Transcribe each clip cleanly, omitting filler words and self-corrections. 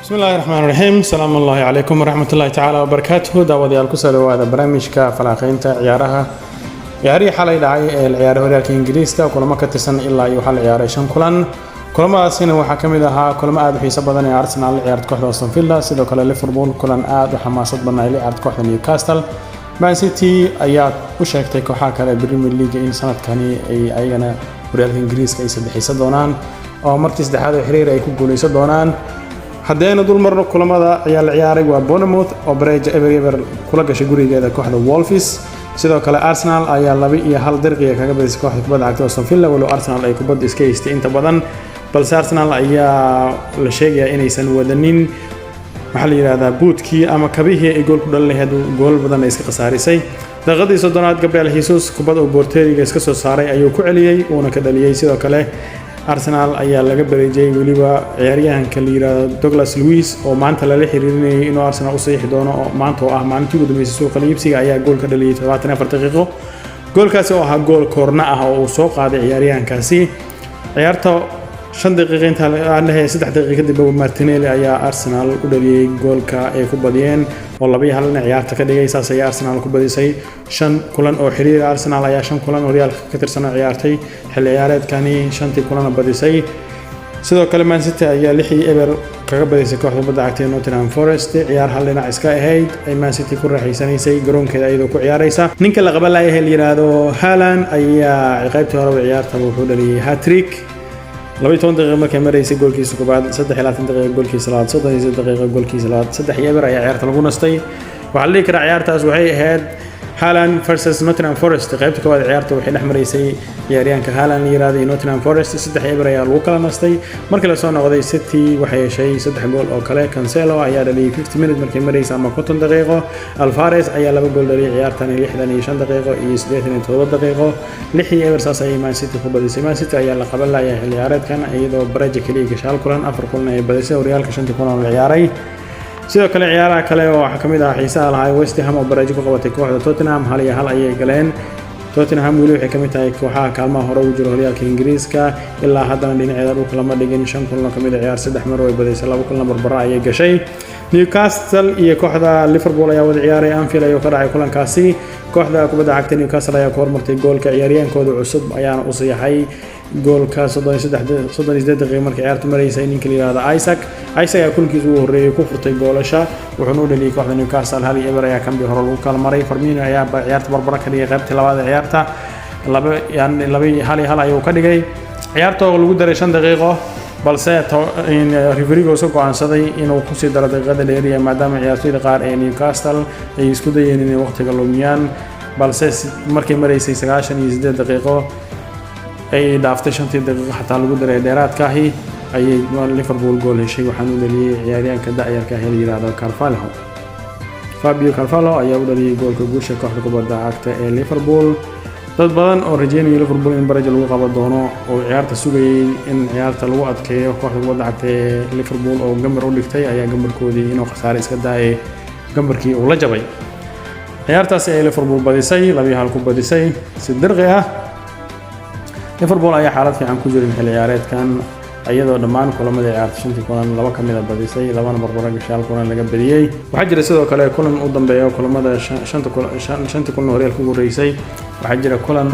Bismillahi raxmaan raxiim. Asalaamu ullaahi calaykum waraxmatullaahi tacaala wabarakaatuhu. Daawadayaal, kusoo dhawaada barnaamijka falanqeynta ciyaaraha. Ciyaarihii xalay dhacay ee la ciyaaray horyaalka Ingiriiska, kulamo ka tirsan, ilaa iyo waxaa la ciyaaray shan kulan. Kulamadaasina waxaa ka mid ahaa kulamo aada u xiiso badan ee Arsenal la ciyaarta kooxda Aston Villa. Sidoo kale Liverpool kulan aada u xamaasad badan ay la ciyaarta kooxda Newcastle. Man City ayaa u sheegtay kooxaha kale ee Premier League in sanadkani ay ayagana horyaalka Ingiriiska ay saddexaysan doonaan, oo markii saddexaad oo xiriir ay ku guuleysan doonaan. Haddaynu dul marno kulamada ayaa la ciyaaray, waa Bournemouth oo bareja 0-0 kula gashay gurigeeda kooxda Wolves. Sidoo kale Arsenal ayaa 2-1 dirqiga kaga badisay kooxda kubadda cagta Aston Villa, walow Arsenal ay kubadda iska haystay inta badan, balse Arsenal ayaa la sheegayaa inaysan wadanin, waxaa la yidhahdaa, buudkii ama kabihii ay gool ku dhalin lahayd. Gool badan ay iska khasaarisay. Daqiiqadii 30aad Gabriel Jesus kubad uu boorteeriga iska soo saaray ayuu ku celiyey, uuna ka dhaliyey. Sidoo kale Arsenal ayaa laga bareejiyey, weliba ciyaaryahanka la yidhaahdo Douglas Luiz, oo maanta lala xiriirinayay inuu Arsenal u saxiixi doono, oo maanta oo ah maalintii ugu dambeysay suuqa iibsiga, ayaa gool ka dhaliyey 74 daqiiqo. Goolkaasi oo ahaa gool koorna ah oo uu soo qaaday ciyaaryahankaasi. Ciyaarta 5 daqiiqo intaa aan lehay 3 daqiiqo kadib, Martinelli ayaa Arsenal u dhaliyey goolka ay ku badiyeen, oo 2-1na ciyaarta ka dhigay. Saas ayaa Arsenal ku badisay shan kulan oo xiriir. Arsenal ayaa shan kulan horyaalka ka tirsan oo ciyaartay xilli ciyaareedkani, shantii kulana badisay. Sidoo kale Man City ayaa 6-0 kaga badisay kooxda kubadda cagta ee Nottingham Forest, ciyaar hal dhinac iska ahayd ay Man City ku raaxaysanaysay garoonkeeda iyadoo ku ciyaaraysa. Ninka la qaban layahay la yidhaahdo Haaland ayaa qaybtii horeba ciyaartaba wuxuu dhaliyey hat-trick. 12 daqiiqo markay maraysay goolkiisa koobaad, 23 daqiiqo goolkiisa labaad, 33 daqiiqo goolkiisa labaad. 3-0 ayaa ciyaarta lagu nastay. Waxaa la dhihi karaa ciyaartaas waxay ahayd Haaland versus Nottingham Forest. Qaybta koowaad ciyaarta waxay dhex maraysay ciyaaryahanka Haaland la yiraahdo iyo Nottingham Forest. 3-0 ayaa lagu kala nastay. Markii lasoo noqday, City waxay heshay saddex gool oo kale. Cancelo ayaa dhaliyay 50 minute markay maraysa ama 50 daqiiqo. Alvarez ayaa laba gool dhaliyay ciyaartan, 65 daqiiqo iyo 87 daqiiqo. 6-0 saas ayay Man City ku badisay. Man City ayaa la qaban layaa xilli ciyaareedkan, iyadoo bareja kaliya gashay hal kulan, afar kulan ay badisay horyaalka shantii kulan oo la ciyaaray. Sidoo kale ciyaaraha kale oo waxaa kamid ah xiisaha lahaa West Ham oo bareejo ku qabatay kooxda Tottenham, 1-1 ayay galeen. Tottenham weli waxay kamid tahay kooxaha kaalmaha hore ugu jira horyaalka Ingiriiska. Ilaa haddana dhinaceeda dhulka lama dhigin. Shan kulan oo kamid a ciyaar, saddex mar way badisay, laba kulan barbaro ayay gashay. Newcastle iyo kooxda Liverpool ayaa wada ciyaaray. Anfield ayuu ka dhacay kulankaasi. Kooxda kubadda cagta Newcastle ayaa ku hormartay goolka, ciyaaryaankooda cusub ayaana u saxiixay goolka 38 daqiiqo markay ciyaartu maraysay. Ninka la yihahdo Isak, Isak ayaa kulankiisa ugu horreeyay ku furtay goolasha, wuxuuna u dhaliyay kooxda Newcastle. 1-0 ayaa kambi hore lagu kala maray. Firmino ayaa ciyaarta barbaro ka dhigay qaybtii labaad ee ciyaarta, laba yani laba 1-1 ayuu ka dhigay ciyaarta oo lagu daray 5 daqiiqo, balse referee-ga iska go'aansaday inuu kusii daro daqiiqada dheeriya, maadaama ciyaartoyda qaar ee Newcastle ay isku dayeen inay waqtiga lumiyaan. Balse markay maraysay 98 daqiiqo, ay dhaaftay shantii daqiiqo xataa lagu daray dheeraadkaahi, ayay Liverpool gool heshay. Waxaana u dhaliyey ciyaaryahanka da'yarka ah ee la yihahdo Carvalho. Fabio Carvalho ayaa u dhaliyey goolka guusha kooxda kubadda cagta ee Liverpool. Dad badan oo rajeynaya Liverpool in baraja lagu qaban doono oo ciyaarta sugayay in ciyaarta lagu adkeeyo kooxda kubadda cagta ee Liverpool oo gambar u dhigtay, ayaa gambarkoodii inuu khasaare iska daayay, gambarkii uu la jabay. Ciyaartaasi ay Liverpool badisay, 2-1 ku badisay si dirqi ah. Liverpool ayaa xaalad fiican ku jirin xilli ciyaareedkan, iyadoo dhammaan kulamadii ciyaarta shantii kulan laba ka mid a badisay, labana barbaro gashay, hal kulan laga badiyey. Waxaa jira sidoo kale kulan u dambeeya kulamada shantii kulan horyaalka ugu horreysay. Waxaa jira kulan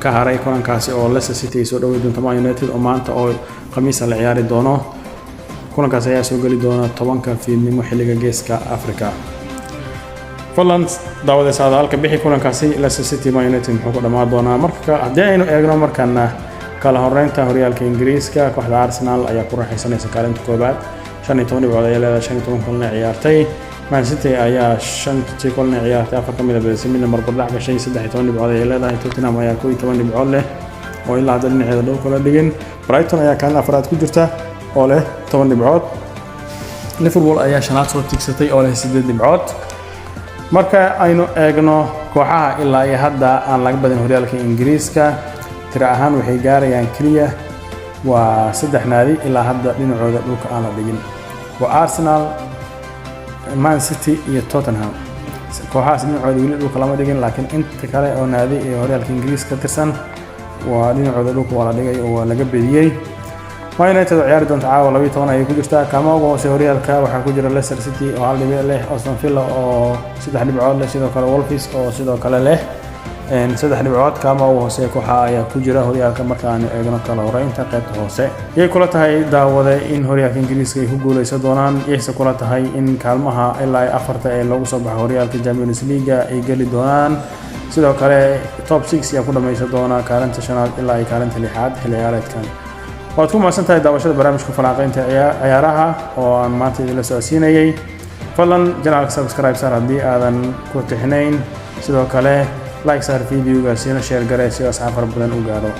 ka haray, kulankaasi oo Leicester City ay soo dhawey doonto Man United, oo maanta oo Khamiisa la ciyaari doono. Kulankaas ayaa soo geli doona 10-ka fiidnimo xilliga Geeska Africa. Fadlan daawade, saadaalka bixi kulankaasi Leicester City Man United muxuu ku dhammaan doonaa? Marka haddii aynu eegno markana kala horeynta horyaalka Ingiriiska, kooxda Arsenal ayaa ku raaxaysanaysa kaalinta koobaad, 15 dhibcood ayaa leedahay, 15 kulana ciyaartay. Man City ayaa shantii kulana ciyaartay afar ka mid a badisay, midna barbardhac gashay, 13 dhibcood ayay leedahay. Tottenham ayaa 11 dhibcood leh oo ilaa hadda dhinaceeda dhulka la dhigin. Brighton ayaa kaalin afraad ku jirta oo leh 10 dhibcood. Liverpool ayaa shanaad soo tigsatay oo leh 8 dhibcood. Marka aynu eegno kooxaha ilaa iyo hadda aan laga badin horyaalka Ingiriiska, tiro ahaan waxay gaarayaan keliya waa saddex naadi ilaa hadda dhinacooda dhulka aan la dhigin: waa Arsenal, Man City iyo Tottenham. Kooxahaas dhinacooda weli dhulka lama dhigin, laakiin inta kale oo naadi ee horyaalka Ingiriiska ka tirsan waa dhinacooda dhulka waa la dhigay oo waa laga bediyey. Man United oo ciyaari doonta caawa 12 ayay ku jirtaa. Kaalmaha ugu hoose horyaalka waxaa ku jira Leicester City oo 1 dhibic leh, Aston Villa oo 3 dhibcood leh, sidoo kale Wolves oo sidoo kale leh 3 dhibcood. Kaalmaha ugu hooseeya kooxa ayaa ku jira horyaalka marka aanu eegno kala horeynta qaybta hoose. Yay kula tahay, daawade, in horyaalka Ingiriiska ay ku guuleysan doonaan? Yayse kula tahay in kaalmaha ilaa afarta ee loogu soo baxo horyaalka Champions League ay geli doonaan? Sidoo kale top six ayaa ku dhameysan doona kaalinta shanaad ilaa ay kaalinta lixaad xilli ciyaareedkan? Waad ku mahadsan tahay daawashada barnaamijka falanqaynta ciyaaraha oo aan maanta idinla socodsiinayay. Fadlan channelka subscribe saar haddii aadan ku tixnayn. Sidoo kale like saar videoga, siina share garee si asxaab fara badan u gaaro.